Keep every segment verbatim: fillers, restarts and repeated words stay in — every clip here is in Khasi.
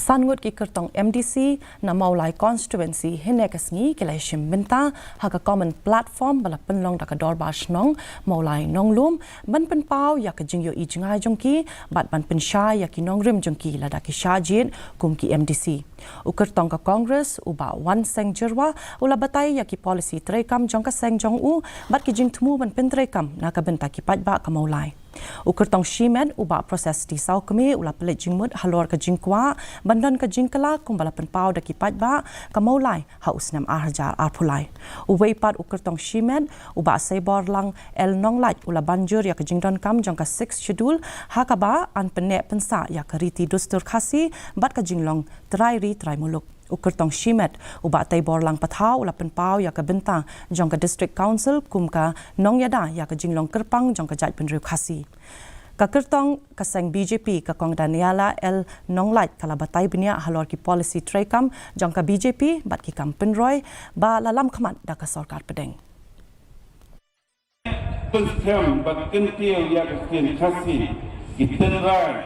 San ngut ki kyrtong M D C na Mawlai Constituency hynne ka sngi ki la shim bynta ha ka common platform ba la pynlong da ka Dorbar Shnong Mawlai Nonglum ban pynpaw ïa ka jingïohi jngai jong ki bad ban pynshai ïa ki nongrim jong ki lada ki shah jied kum ki M D C. U kyrtong ka Congress u Bah Wanseng Jyrwa u la batai ïa ki policy treikam jong ka seng jong u bad ki jingthmu ban pyntreikam na ka bynta ki paidbah ka Mawlai. U kyrtong shimet u Bah Proses T Sawkmie u la pynleit jingmut halor ka jingkwah ban don ka jingkylla kumba la pynpaw da ki paidbah ka Mawlai ha u snem ar hajar arphew lai. Uwei pat u kyrtong shimet u Bah Seiborlang L Nonglait u la ban jur ïa ka jingdonkam jong ka Sixth Schedule ha kaba yn pynneh pynsah ïa ka riti dustur Khasi bad ka jinglong trai ri trai muluk. U kyrtong shimet u Bah Teiborlang Pathaw u la pynpaw ïa ka bynta jong ka District Council kum ka nongïada ïa ka jinglong kyrpang jong ka jaitbynriew Khasi. Ka kyrtong ka seng B J P ka Kong Daniela L Nonglait ka la batai bniah halor ki policy treikam jong ka B J P bad ki kam pynroi ba la lam khmat da ka sorkar pdeng. Pynskhem bad kyntiew ïa ka ktien Khasi, ki tynrai,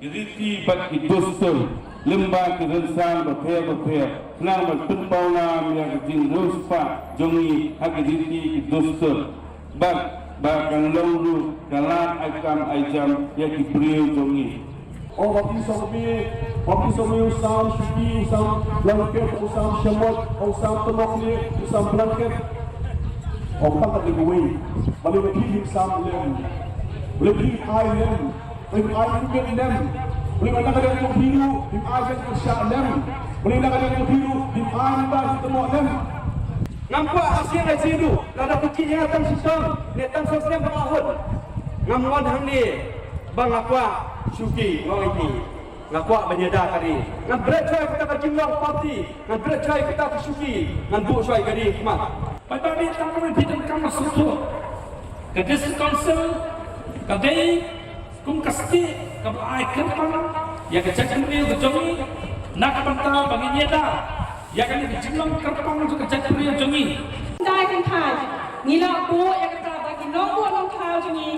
ki riti bad ki dustur lyngba ki rynsan bapher bapher khnang ban pynpaw nam ïa ka jingriewspah jong ngi ha ki riti ki dustur bad ba kan long ruh ka lad ai kam ai jam ïa ki briew jong ngi. Ong ba phi song phi, ba phi song phi u sam shuki, u sam blanket, u sam shamot, u sam tymok lieh, u sam blanket. Ong ba ka dei kawei. Balei ba phi lim sam lem? Balei phi ai lem? Balei ai lem lem? Balei na ka dei jong phi ruh, phi ai jong phi sha lem? Balei na ka dei jong phi ruh, phi ai ba tymok lem? Ngam kwah ha sien ha sien ruh, lada phi kit ïa nga tang shitom ne tang sawsnem ba nga hun. Ngam wan hangne ba nga kwah shuki, nga ong ïa phi. Nga kwah ban ïada ka ri. Ngan bret shuwa ïa kata ka jinglong party. Ngan bret shuwa ïa kata ka shuki. Ngan buh shuwa ïa ka ri khmat. Paidbah, tang kumne phi donkam ban sngewthuh. Ka District Council ka dei kum ka stieh kaba ai kyrpang ïa ka jaitbynriew ka jong ngi na ka bynta ba ngin ïada ïa kane ka jinglong kyrpang jong ka jaitbynriew jong ngi. Dei kynthai, ngi la buh ïa kata ba ki nongbuh nongthaw jong ngi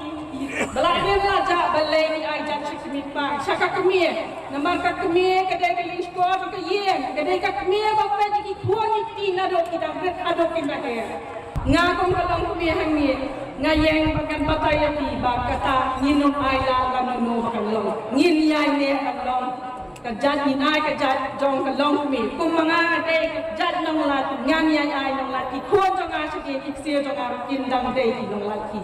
ba la ïeng la jah balei ngi ai jait shi khmih pang sha ka kmie. Namar ka kmie ka dei ka lynshkor jong ka ïing, ka dei ka kmie ba peit ïa ki khun ïa ki kti naduh ki dang rit haduh kin da her. Nga kum ka longkmie hangne nga ïeng ba ngan batai ïa phi ba kata ngin ym ai lad lano lano ba kan long. Ngin ïai neh ban long ka jait, ngin ai ka jait jong ka longkmie. Kum ma nga nga dei ka jait Nonglait, ngan ïai ai Nonglait, ki khun jong nga shadien ki ksiew jong nga ruh kin dang dei ki Nonglait ki.